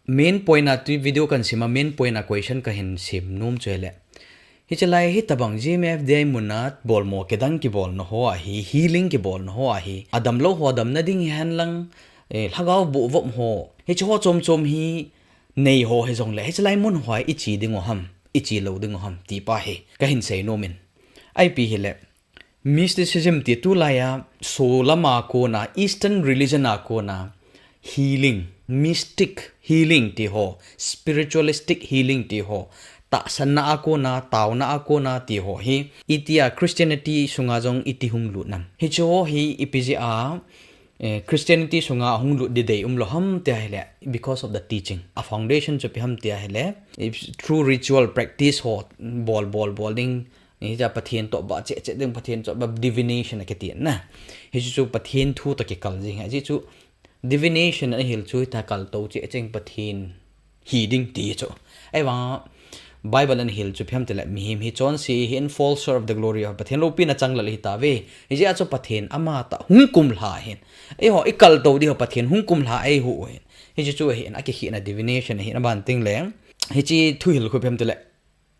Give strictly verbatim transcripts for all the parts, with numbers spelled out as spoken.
Main point a tu video kan sim a, main point a question kahin sim nom chu ahile, hiche lai hi tabang G M F D I mun a bolmo kidang kibolna ho ahi, healing kibolna ho ahi, adamlou ho damna ding hihen lang, eh, lhagao boh vop ho, hiche ho chom chom hi nei ho hijongle, hiche lai mun ho a i che ding u ham, i che lou ding u ham, ti pa hi kahin sei nom in. Ipi hile, Mysticism ti tulai a, solam a kona, Eastern religion a kona, healing, mystic healing ti ho, spiritualistic healing ti ho, tahsanna a kona, taona a kona ti ho hi, itia Christianity sunga jong iti hung lut nam. Hiche ho hi ipi jeh a, eh, Christianity sunga hung lut ding dei umlou ham tia ahile, because of the teaching. A foundation chu ipi ham tia ahile, if through ritual practice ho, bol, bol, bol ding, hiche Pathen toh bah cheh cheh ding, Pathen toh bah divination akiti na. Hichu chu Pathen thu toh kikal jing ahi. Hichu divination ahil chu hita kaltou cheh cheh Pathen hi ding ti chu. Ahivang Bible in ahil chu ipi ham tile mihem hi chonse ahin, fall short of the glory of, Pathen loupina changlel ahitauve. Hijeh a chu Pathen amatah hung kumlha ahin. Eiho i kaltou ding ho Pathen hung kumlha eihuh u ahin. Hichu chu ahin, akikhehna divination ahin, aban tengle. Hiche thuhil khu ipi ham tile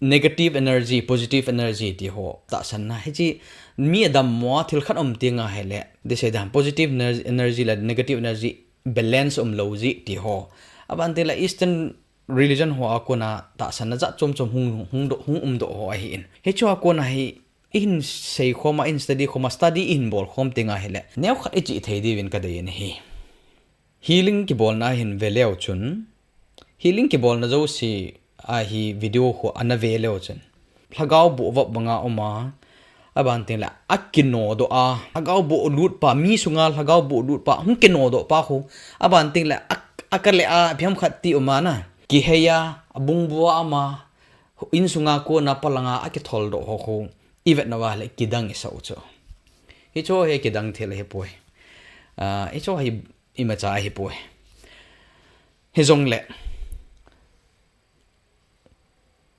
negative energy, positive energy ti ho tahsanna. Hiche mi adammo a thil khat um tenga ahile, ti seidam positive ener-, energy le negative energy balance umlou jeh ti ho. Aban tengle Eastern religion ho a kona tahsanna jat chom chom hung, hung doh, hung umdoh ho ahin. Hichu a kona hi, ihin seikhom a, ihin study khom a, study ihin bolkhom tenga ahile, neokhat i chih thei diuvin kadei in ahi. Healing kibolna a hin veleu chun, healing kibolna jouse a hi video khu ana veleu chun, lhagao boh vop banga um a, aban tengle akinodoh a, lhagao boh lut pa, mi sunga lhagao boh lut pa, hung kinodoh pa khu, aban tengle a, akale a, ipi ham khat ti um a na, kihei a, abungbua um a, insunga kona polanga akitholdoh ho khu, i vetnauva ahile kidang isah u chu. Hichu hi kidang thil ahipoi. Ah, hichu hi imacha ahipoi. Hijongle,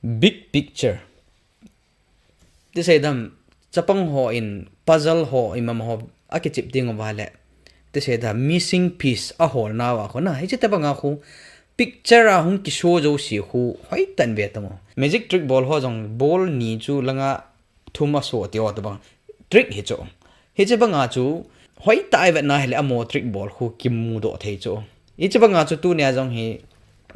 big picture, ti seidam, chapang hon puzzle ho, imam ho akichep tenguva ahile, ti seidam, missing piece aholnauva khu na, hiche tobanga khu picture a hung kiso jouse khu hoitah in ve tang u. Magic trick bol ho jong ball ni chu langa thum aso ti ho tobang trick hichu. Hiche banga chu hoitah a i vetna ahile amaho trick bol khu kimudoh thei chu. Hiche banga chu tunia jong hi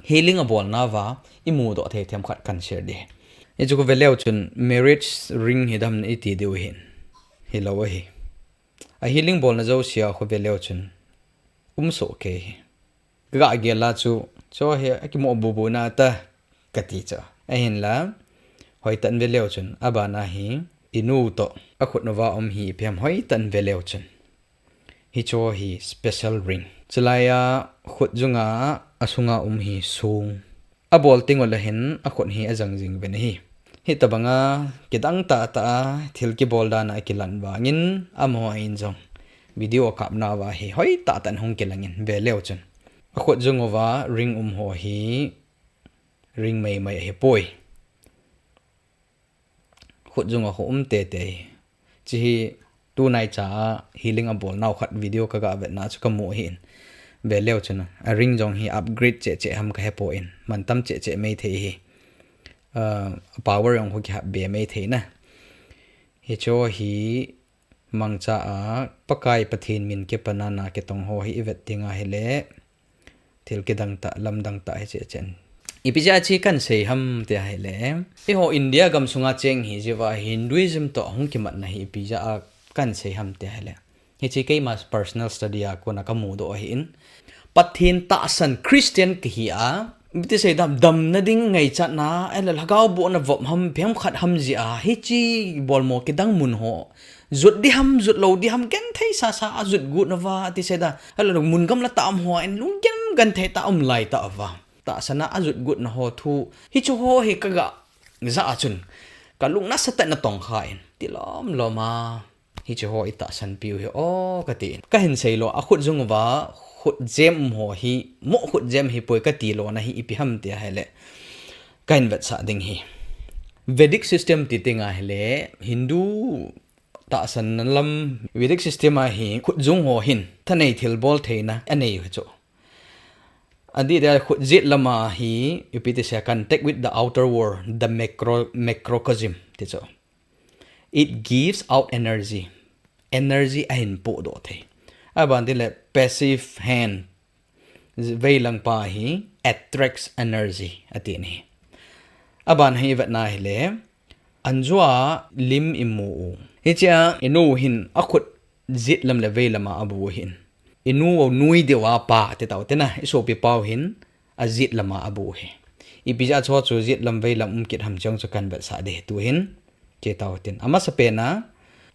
healing abolnauva imudoh thei themkhat kan share ding. Hichu khu veleu chun marriage ring hidam iti diu ahin, hilou ahi. A healing bolna jouse a khu veleu chun umsoh kei hi. Kagah gel a chu, chu hi akimo bubu na ta, kati chu. Ahinla, hoitah in veleu chun, abana hi, inu toh, akhutnuva um hi ipi ham hoitah in veleu chun, hichu hi special ring. Chulai a khutjunga, asunga um hi song. Abol tengule hin akhut hi ajang jing uvin ahi. Hitobanga kidang tahtah a thil kibol dan a akilan vangin amaho in jong video akapnauva hi hoitah tah in hung kilangin veleu chun, akhutjunguva ring um ho hi ring maimai ahipoi. Khutjunga khu um teitei. Hiche hi tunaicha a healing abolnau khat video kagah vetna chu kamu ahin, veleu chun a ring jong hi upgrade cheh cheh ham kahepoi, mantam cheh cheh maithei hi. Ah, power jong khu kihapbe maithei na. Hichu hi mangcha a Pakai Pathen min kipana na kitong ho hi i vet tenga ahile, thil kidang tah, lamdang tah hiche chen. Ipi jeh a hiche kan sei ham tia ahile, eiho India gamsunga cheng hi jeh uva Hinduism toh hung kimatna hi ipi jeh a kan sei ham tia ahile, hiche keima personal study a kona kamudoh ahin, Pathen tahsan Christian kahi a, ti seidam, damna ding ngaichatna, ahile lhagao bohna vop ham, ipi ham khat ham jeh a, hiche bolmo kidang mun ho jot ding ham, jot lou ding ham, genthei sasa a jot got nauva, ti seidam, ahile mun gamla tah a um ho in lunggel genthei tah a um lai tah uva, tahsan a ajot gotna ho thu, hiche ho hi kagah jah a chun, kalung nasatah in atongkha in, tilom lom a, hiche ho i tahsan piu hi o kati in. Kahin seilou, akhutjunguva khutjem um ho hi, moh khutjem hipoi kati louna hi ipi ham tia ahile, kahin vetsah ding hi. Vedic system ti tenga ahile, Hindu tahsanna lam Vedic system a hi khutjung ho hin thanei thilbol theina anei u hichu. Adih dia khut jet lama hi, ipi ti sia, contact with the outer world, the macro, macrocosm, ti chu. It gives out energy. Energy ahin podoh thei. Aban tile passive hand, veilang pa hi attracts energy, ati ni. Aban hi vetna hile, anjua lim imu u. Hichea inu hin akhut jet lam le veilam a abu hin. Inu u nui deuva pa, ti tau tena, isopi pau hin, ajet lama abu hi. Ipi jeh a chu chu jet lam veilam um kit ham chong chu kan vetsah ding tu hin, che tau tin. Amasa pena,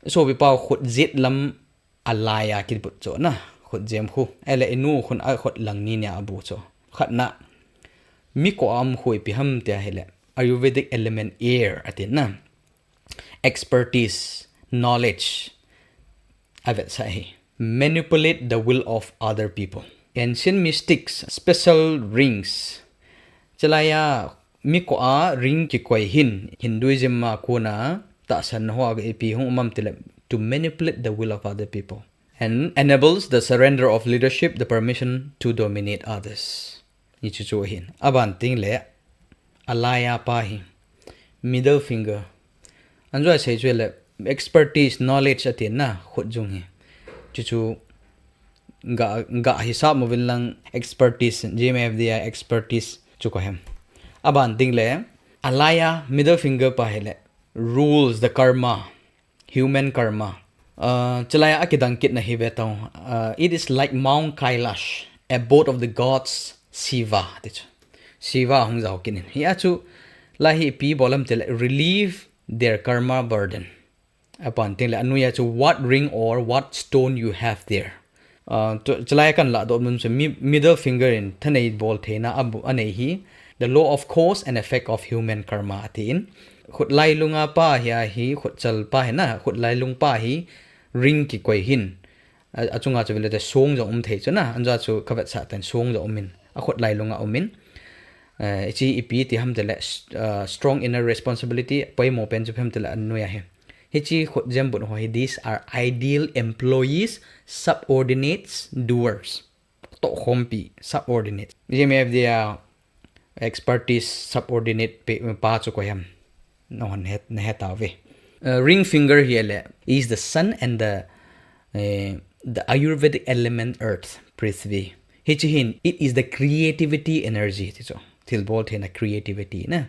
isopi pau khut jet lam alai a kibut chu na, khut jem khu. Ele inu khun akhut lang ni nia abu chu. Khatna, mi ko am khu ipi ham tia hile. Ayurvedic element air, ati na. Expertise, knowledge, avetsah hi. Manipulate the will of other people. Ancient mystics, special rings. Chulaiya mi ko a ring kikoi hin, Hinduism a kona tahsan ho a ipi hung um am tile, to manipulate the will of other people. And enables the surrender of leadership, the permission to dominate others. Hichu chu hin. Aban teng le, alai a pa hi, middle finger. Anjua sei chu le, expertise, knowledge ati na, khut jung hi. Chuchu, ga, ga hisap mo vin lang expertise, G M F D I expertise chu ko hem. Aban teng le, alai a, middle finger pa hi le, rules the karma. Human karma. Uh, chulaiya akidang kitna hi ve tau. Uh, it is like Mount Kailash, abode of the gods Shiva. Ti chu. Shiva hung jao kinin. Hi a chu, lai hi ipi bol am tile, relieve their karma burden. Apan teng le, anuiya chu, what ring or what stone you have there. Uh, chu, chulaiya kan ladoh mun chu, mi, middle finger in thanei bol theina abu, anei hi, the law of cause and effect of human karma, ati in. Khut lailung a pa hi a hi, khut chal pa hi na, khut lailung pa hi, ring kikoi hin. A, achunga chu vele te song jong um thei chu na, anjua chu ka vetsah ten song jong um in, akhut lailung a um in. Eh, ichi ipi ti ham tile, s-, uh, strong inner responsibility, poimo pen chu phem tile anuiya hi. Hichi khut jem but ho hi, these are ideal employees, subordinates, doers. Tohkhompi, subordinate. G M F D I a expertise, subordinate pe, pa chu ko hem. Na hon het, na het ave. Uh, ring finger hi le, is the sun and the, uh, the Ayurvedic element earth, Prithvi. Hichi hin, it is the creativity energy, ti chu. Thilbol theina creativity na.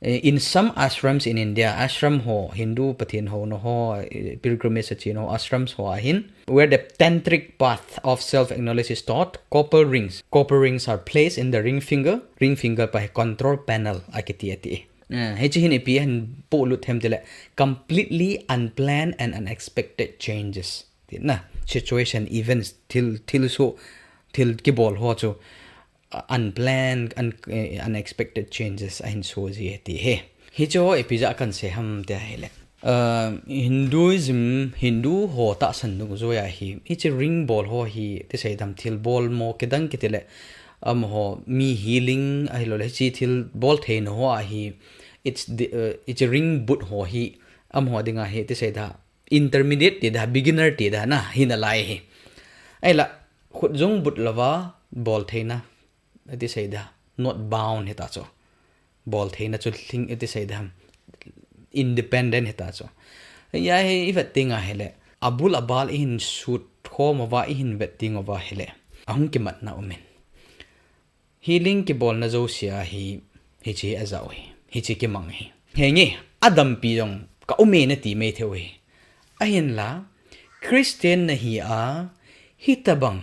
Eh, in some ashrams in India, ashram ho, Hindu Pathen ho, no ho, eh, pilgrimage a chena ho, ashrams ho ahin, where the tantric path of self-acknowledge is taught, copper rings. Copper rings are placed in the ring finger. Ring finger pa hi control panel akiti ati. Eh, hichi hin ipi hin polut them tile, completely unplanned and unexpected changes. Ti na, situation, events, thil, thil so, thil kibol ho chu, uh, unplanned, un-, eh, unexpected changes ahin so ji ti hi. Hicho ipi jeh a kan sei ham ti ahile. Uh, Hinduism, Hindu ho tahsan dungjuiya hi, hichi ring bol ho hi, ti sei dam thilbol mo kidang kiti le, amaho mi healing ahilou le, hichi thilbol theina ho a hi, it's the, uh, hichi ring but ho hi, amaho dinga hi, ti sei da, intermediate ti da, beginner ti da na, hina lai hi. Ahila, khut jung but louva, bol theina, ati sei da, not bound hita chu. Bol theina chu lhing ati sei da, independent hita chu. Ya hi, i vet teng ahile, abul abal ihin sut khom uva, ihin vet teng uva ahile, ahung kimatna um in. Healing kibolna jousea hi, hichi ajao hi, hichi kimang hi. Henge, adampi jong ka um e nati mai thei u hi. Ahinla, Christian nahi a, hitabang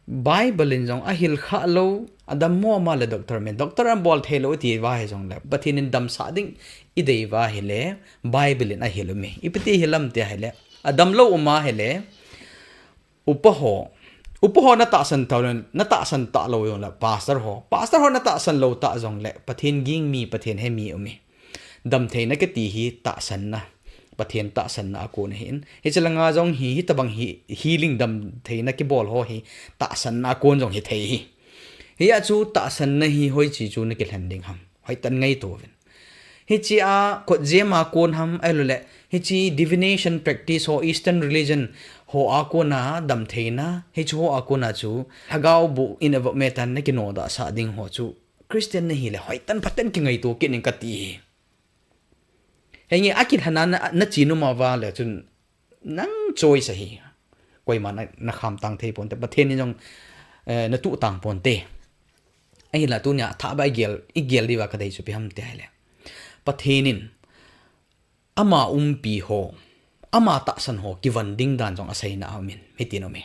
Bible in jong ahil kha lou, adam mo ma le doctor min, doctor an bol thei lou ti va hi jong le, Pathen in damsah ding i dei va ahile, Bible in ahil u mi. Ipi ti hilam ti ahile, adam lou um ahile, Upa ho, upa ho na tahsan tah lou, na tahsan tah lou jong le, pastor ho, pastor ho na tahsan lou tah jong le, Pathen ging mi, Pathen he mi um e. Damtheina kiti hi tahsanna, Pathen tahsanna a kon ahin. Hichi langa jong hi, hitabang hi, healing damtheina kibol ho hi, tahsanna a kon jong hi thei hi. Hia chu tahsanna hi hoichi chu na kilhen ding ham. Hoitah in ngaito uvin. Hichi a khut jem a kon ham ahilou le, hichi divination practice ho Eastern religion ho a kona damtheina, hichu ho a kona chu lhagao bu in evo metan na kinoda sa ding ho chu Christian na hile hoitan phaten kingaito kit in kati hi. Henge, akilhana na, na chin uma vale chun nang choice ahi. Koima na, na kham tang thei ponte, Pathen in jong, eh, na tu tang ponte. Ahila tunia thaba igel, igel diva kadei chu ipi ham ti ahile, Pathen in ama umpi ho, ama tahsan ho kivon ding dan jong aseina aumin, hitin aume.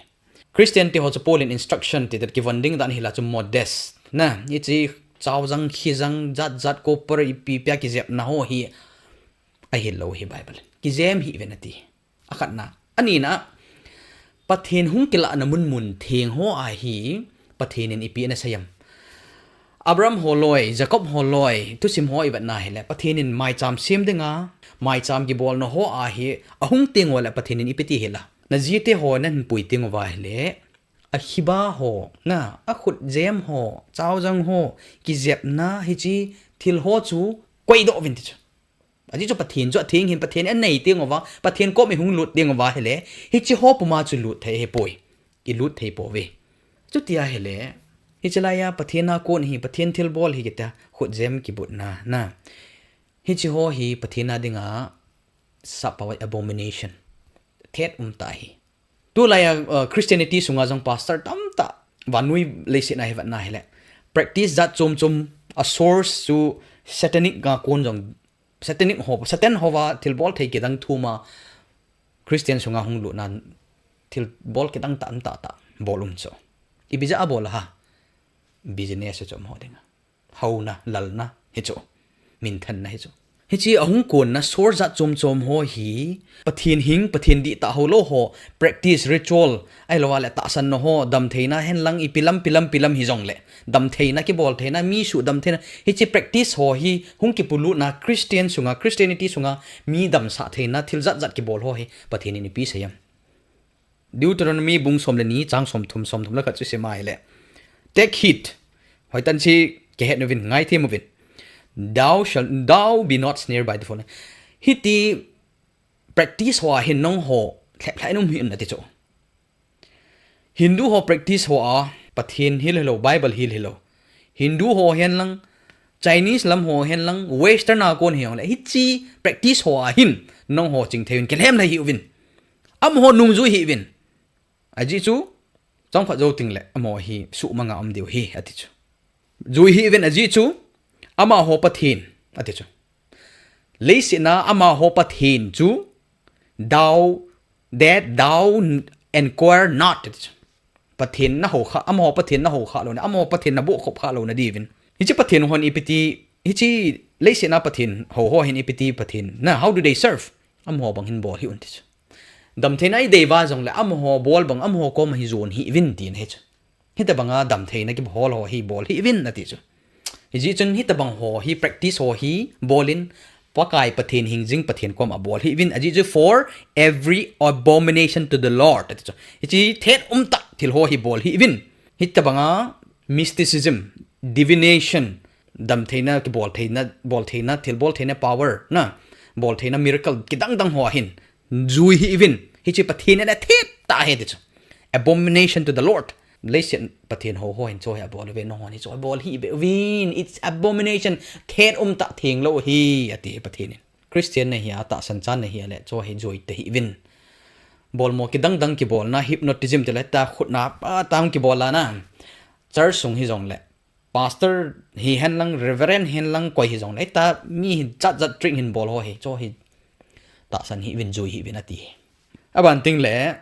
Christian te ho chu Paul in instruction ti tet kivon ding dan hila chu modest na, hiche chaojang, khijang, jat jat, copper ipi pia kijepna ho hi ahilou hi Bible in. Kijem hih uvin ati. Akhatna. Anina, Pathen hung kilahna munmun theng ho a hi Pathen in ipi ana seiyem. Abraham holoi, Jacob holoi, thusim ho ivetna hile, Pathen in maicham sem dinga, maicham kibolna ho a hi ahung teng uleh Pathen in ipi ti hila, na jite ho nahin pui teng uva hile, akhiba ho, na, akhut jem ho, chaojang ho kijepna hiche thil ho chu koidoh uvin ti chu. Ajeh chu Pathen chu atheng ahin, Pathen in anei teng uva, Pathen kom ihung lut teng uva hile, hiche ho puma chu lut thei ahipoi. Ilut thei pouve. Chuti ahile, hiche laiya Pathen a kon hi, Pathen thilbol hi kiti a, khut jem kibutna, na. Hiche ho hi Pathen a dinga sap pao abomination. Thet umtah ahi. Tulaiya, uh, Christianity sunga jong pastor tamtah vannoi leiset a hi vetna hile, practice jat chom chom a source chu satanic a kon jong, satanic ho, Satan hova thilbol thei kidang thuma Christian sunga hung lutna thilbol kidang tah, tah, tah bol um chu. Ipi jeh a bol ham? Business chu amaho dinga. Hauna, lalna, hichu. Minthanna hichu. Hiche ahung konna source jat chom chom ho hi, Pathen hing, Pathen dihtah houlou ho, practice, ritual, ahilouleh tahsanna ho, damtheina henlang, ipi lam, pi lam, pi lam hijongle, damtheina, kibol theina, mi suhdam theina, hiche practice ho hi, hung kipulutna, Christian sunga, Christianity sunga, mi damsah theina, thil jat jat kibol ho hi, Pathen in ipi seiyem. Deuteronomy bung som le ni, chang som thum, som thum le khat chu sim ahile, take heed. Hoitan chu kihet uvin, ngaithem uvin. Thou shall, thou be not snared by the falling. Hiti practice ho a hin nangho lhep lhep in um hih un ati chu. Hindu ho practice ho a, Pathen hil hilou, Bible hil hilou. Hindu ho henlang, Chinese lam ho henlang, Western a kon hijongle, hiche practice ho a hin nangho chingthei uvin, kilhem lhai hih uvin. Amaho nungjui hih uvin. Ajeh chu, chomkhat jou tengle, amaho hi suhmanga um diu ahi, ati chu. Jui hih uvin ajeh chu, amaho Pathen, ati chu. Leiset a amaho Pathen chu, thou, that thou inquire not, ati chu. Pathen naho kha, amaho Pathen naho kha louna, amaho Pathen naboh khop kha louna diuvin. Hiche Pathen hon ipi ti, hiche leiset a Pathen ho ho hin ipi ti Pathen, na, how do they serve? Amaho bang hin bol hih un ti chu. Damtheina idei uva jongle, amaho bol bang, amaho koma hi jon hih uvin tina ahi chu. Hitobanga damtheina kibol ho hi bol hih uvin ati chu. Hijeh chun hitobang ho hi practice ho hi bol in, Pakai Pathen hing jing Pathen koma bol hih uvin, ajeh chu for every abomination to the Lord, ati chu. Hiche thet umtah thil ho hi bol hih uvin. Hitobanga mysticism, divination, damtheina, kibol theina, bol theina, thilbol theina power, na, bol theina miracle, kidang dang ho a hin jui hih uvin, hiche Pathen in athet tah ahi ti chu. Abomination to the Lord. Leiset Pathen ho ho hin chu hi abol uve, nangho hi chu abol hih beh uvin. It's abomination. Thet umtah thenglou ahi, ati Pathen in. Christian nahi a, tahsan chan nahi a le, chu hi jui tahih uvin. Bolmo kidang dang kibolna, hypnotism tile ta khutna, pa tang kibol lana. Church sung hijongle. Pastor hihen lang, Reverend hihen lang, koi hijongle, ta mi hi jat jat trick hin bol ho hi, chu hi tahsan hih uvin, jui hih uvin ati. Aban tengle,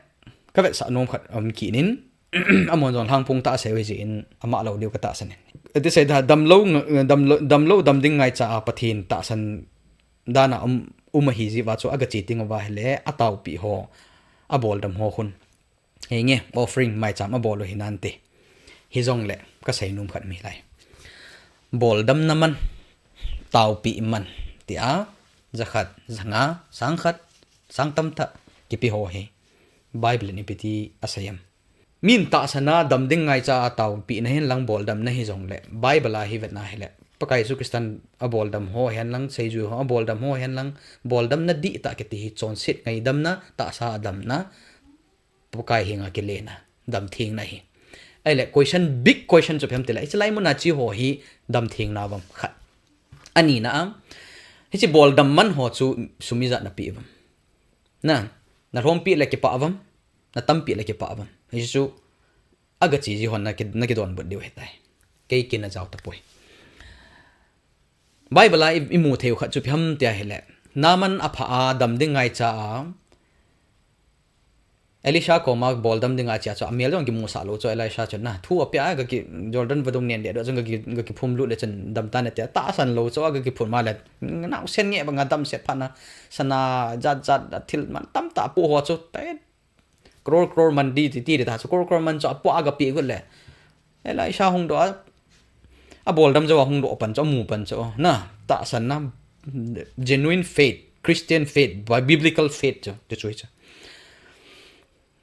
kavetsah nom khat um kit in, amahon jong lhangphong tah asei u hijeh in, ama lou diu katahsan in. Ati sei da, damlou, damlou, damlou, dam ding ngaicha a Pathen tahsan dan a um, um ahi jeh uva chu agache teng uva hile, ataopi ho, aboldam ho khun. Henge, offering maicham abol u hinante. Hijongle, kasei nom khat um lai. Boldamna man, taopi man, tia, jakhat, janga, sangkhat, sang tamtah, kipe ho hi. Bible in ipi ti asei em. Min tahsan a dam ding ngaicha a taopina hihen lang boldamna hijongle, Bible a hi vetna hile, Pakai Jesu Christan aboldam ho hihen lang, seijui ho aboldam ho hihen lang, boldamna dihtah kiti hi chonset ngaidamna, tahsa a damna, Pakai henga kilena, damthengna hi. Ahile question, big question chu ipi ham itile, hiche lai muna che ho hi damthengna uvam, khat. Anina a, hiche boldam man ho chu sum ijat napeh uvam? Na, nalhompi le kipah uvam, natampeh le kipah uvam? Hichu agache ji hon naki, nakidonbut diu ahitai. Kei kin ajao tapoi. Bible a i, imu theiu khat chu ipi ham tia ahile, Naaman apha a dam ding ngaicha a, Elisha koma boldam dinga achea chu amel jong kimusah lou chu, Elisha chun na, thu apeh a, gaki, Jordan vadung nen deh doh chun gaki, gakiphum lut le chun damtan atia, tahsan lou chu, agakiphum a le, naosen nge banga damset phat na, sana jat jat a thil man tamtah apoh ho chu, crore crore man di ti, ti di ta chu, crore crore man chu apoh a agapeh got le, Elisha hungdoh a, aboldam jou a hungdoh pan chu, amu pan chu, na, tahsanna, genuine faith, Christian faith, bi-, biblical faith chu, ti chu hichu.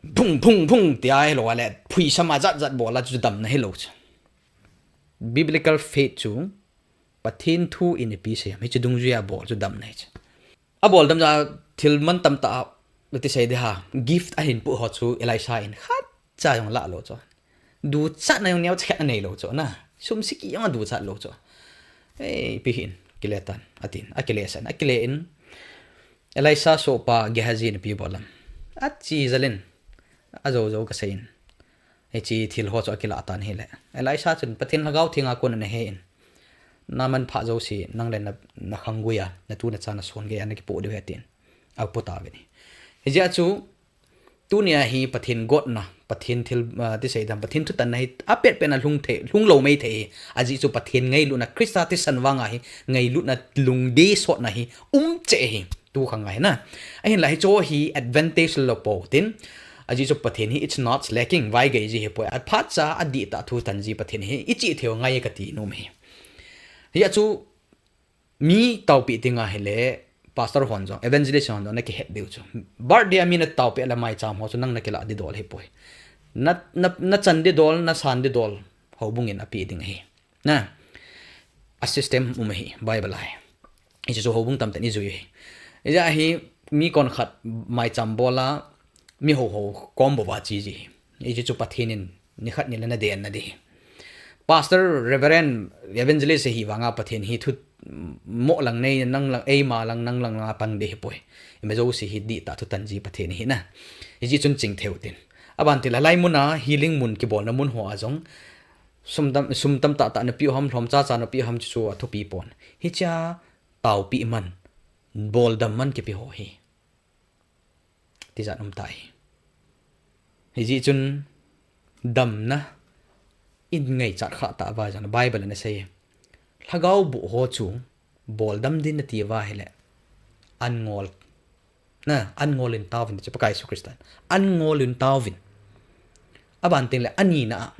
Bung, bung, bung, tia hilou a le, phuisam a jat jat bol a chu damna hilou chu. Biblical faith chu, Pathen thu in ipi asei ham, hiche dungjuia bol chu damna hichu. Aboldam jou a thil man tamtah a, iti sei ding ham, gift ahin poh ho chu Elisha in khatcha jong lah lou chu. Duchatna jong neocha khat anei lou chu na. Sum siki jong aduchat lou chu. Ei, ipi hin, kile tan, atin, akile san, akile in. Elisha sohpa Gehazi in ipi bol ham, ache jal in, ajou jou kasei in. Hiche thil ho chu akilah tan ahile, Elisha chun Pathen Lhagao Theng a kon ana he in, Naaman phah jouse nang le na, nakhanggui a, natu nacha nason gei a nakipoh diu ahi tin, apoh tauvin ahi. Hijeh a chu, tunia hi Pathen gotna, Pathen thil, ah, ti sei dam, Pathen thutanna hi apet pet na lhung thei, lhung lou mei thei hi. Ajeh chu Pathen ngailutna, Christa thisan vang a hi ngailutna, lungdei sotna hi um cheh hi. Tu khang a hi na. Ahinla hiche hi advantage lou pou tin, ajeh chu Pathen hi it's not slacking, vaigei ji ahipoi. Aphatcha a dihtah thu tan ji Pathen hi ichih theiu ngai kati nom hi. Hijeh chu mi taopeh ding ahile, pastor hon jong, evangelist hon jong nakihet diu chu. Birthday a mi nataopeh le maicham ho chu nang nakilah ding dol ahipoi. Na, na, nachan ding dol, nasan ding dol, houbung in apeh ding ahi. Na, a system um ahi, Bible a hi. Hiche chu houbung tamtah in ijui ahi. Hijeh a hi mi konkhat maicham bol a, mi houhou kom bou a che ji ahi. Hiche chu Pathen in nikhat nile nadenna ding ahi. Pastor, Reverend, Evangelist ahi vang a Pathen hi thu mo lang nei, nang lang, eima lang, nang lang a pang ding ahipoi. Ima jouse hi dihtah thutan ji Pathen ahi na. Hijeh chun chingtheiu tin. Aban tin le, hilai mun a healing mun, kibolna mun ho a jong, sum tam, sum tamtah tah napeh u ham, lhomcha cha napeh u ham chu athupi pon. Hichea taopeh man, boldam man kipe ho hi tijat um tai. Hijeh chun damna in ngaichat khah tah uva jong Bible in asei, lhagao boh ho chu boldam ding nati uva ahile, an ngol, na, an ngol in taovin, ti chu Pakai Jesu Christa in, an ngol in taovin. Aban tin le, anina a,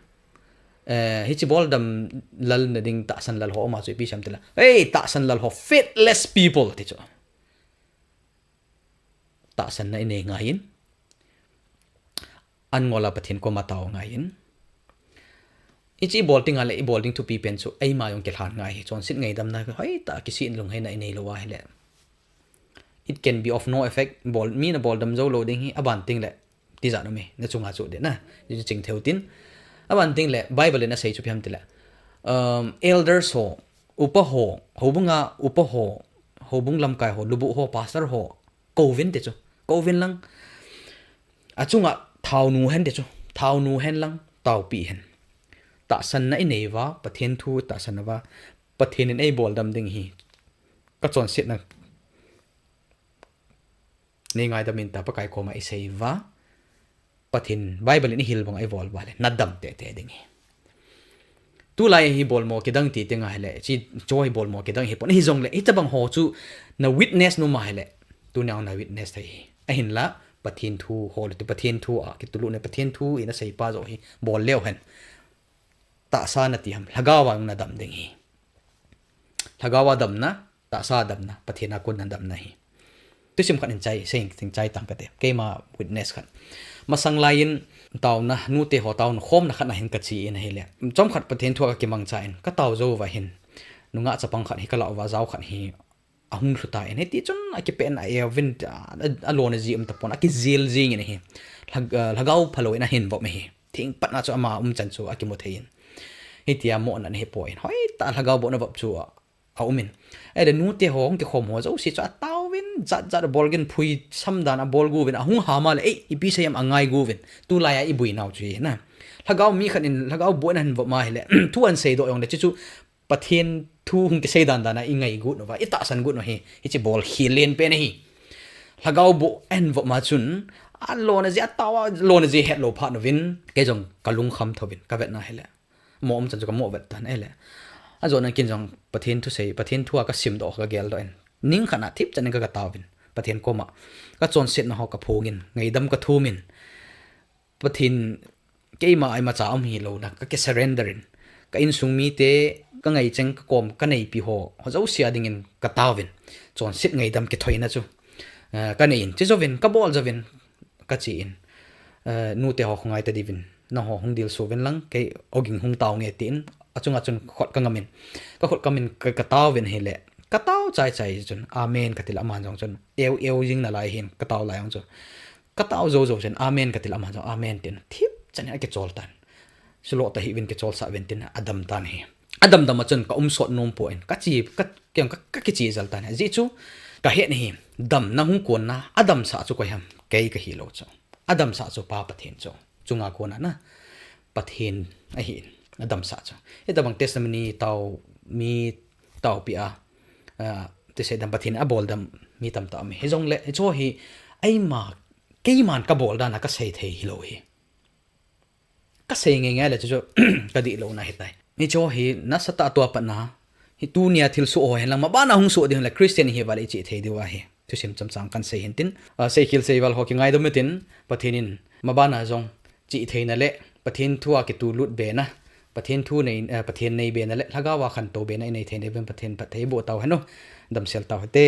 eh, hiche boldam lal na ding tahsan lal ho um a chu ipi asei em itile, ei, tahsan lal ho, faithless people, ti chu. Tahsanna inei ngai in, an ngol a Pathen koma tao ngai in. Hiche ibol ding a le, ibol ding thupi pen chu eima jong kilhan ngai hi, chonset ngaidamna hoitah a kisih in, lungheina inei lou ahile, it can be of no effect. Bol, mi naboldam jou lou ding hi, aban tin le, tijat um e, nachunga chu ding na, hichu chingtheiu tin. Aban tin le, Bible in asei chu ipi ham itile, um, elders ho, upa ho, houbung a upa ho, houbung lamkai ho, lubuh ho, pastor ho, kouvin, ti chu, kouvin lang. Achunga thaonu hen, ti chu, thaonu hen lang, taopeh hen. Tahsanna inei uva, Pathen thu tahsan uva, Pathen in eiboldam ding hi, kachonsetna nei ngaidam in tia Pakai koma isei uva, Pathen Bible in ihil banga ibol uva le, nadam teitei ding ahi. Tulai hi bolmo kidang ti ding ahile, hiche hi bolmo kidang hipon, hijongle, hitobang ho chu na witness nom ahile, tunia na witness thei ahi. Ahinla, Pathen thu ho le, Pathen thu a kitulutna, Pathen thu in aseipa joh hi bol leu hen. Tahsa nati ham, lhagao a nadam ding ahi. Lhagao a damna, tahsa damna, Pathen a kon nadamna ahi. Thusim khat hin chai, sei, sei chai tang kate. Keima witness khat. Masang lai in taona, nute ho taona khomna khat a hin kache in ahile, chomkhat Pathen thu a kakimangcha in, katao jou uva hin, nungah chapang khat hi kalah uva, jao khat hi ahung lhu tan, hiti chun akipehna a eovin, a, a, alona ji um tapon, akijil jingin ahi. Lhag-, ah, lhagao phalou in ahin vop ahi. Thing patna chu ama umchan chu akimu thei in. Hitia mohna ahipoi. Hoitah lhagao bohna vop chu a, aumin. Ahile nute ho hung kikhom ho jouse chu ataovin, jat jat abol gin, phui sam dan abol uvin, ahung ham le, ei, ipi sei em angai uvin. Tulai a ibui nau chu hi na. Lhagao mi khat in, lhagao bohna ahin vop ma ahile, thu ahin seidoh jongle, chuchu Pathen thu hung kisei dan dan a ingai got uva, itahsan got u hi, hiche bol khel len pen ahi. Lhagao boh ahin vop ma chun, alona ji, atao a lona ji hetlou phat uvin, kei jong kalungkham thouvin, kavetna ahile. Mo umchan chu kamo vet tan ahile. Ajona ken jong Pathen thu sei, Pathen thu a kasimdoh, kageldoh in. Ning khat a thipchan in ka, kataovin. Pathen koma. Kachonsetna ho kaphongin, ngaidam kathumin. Pathen keima a imacha um hilouna, ka, ka surrender in. Ka insung mite, ka ngaicheng, ka kom, ka neipi ho, ho jouse a dingin kataovin. Chonset ngaidam kithoina chu. Eh, kanei in, che jouvin, kabol jouvin, kache in. Eh, nute ho khongai ta diuvin. Nangho hung dilsu uvin lang, kei ogin hung tao nge tin. Achunga chun khut kangamin. Kakhut kamin ka, kataovin ahile. Katao chai chai chun. Amen kati le aman jong chun. Eu eu jing nalai hin, katao lai jong chu. Katao jou jou chun, amen kati le aman jong, amen tin. Thipchan in akichol tan. Sulo tahih uvin kicholsah uvin tin, adam tan ahi. Adamdam a chun kaum sot nom pon, kache, ka, kei jong ka, kakiche jel tan ahi. Ajeh chu, kahet ahi, damna hung konna, adamsah chu koi ham, kei kahilou chu. Adamsah chu Pa Pathen chu. Chunga kona na, Pathen ahin, adamsah chu. Hitabang testimony tao, mi taopi a, ah, tisei dam Pathen in abol dam mi tamtah um e. Hijongle, hiche hi, eima, keiman kabol dan a kasei thei hilou hi. Kasei nge nge le chu chu kadihlouna ahitai. Hiche hi nasatah a tua patna, hi tunia thilsoh ho henlang, mabana hung soh ding le Christian hi vale iche thei diu ahi. Thusim chomcha kahin sei hin tin, ah, seikhel seival ho kingaidam in tin, Pathen in mabana jong che theina le, Pathen thu a kitulut bena, Pathen thu nei, eh, Pathen nei bena le, lhagao a khantou bena inei theina uvin Pathen phatthei boh tau hen o, damsel tau hite.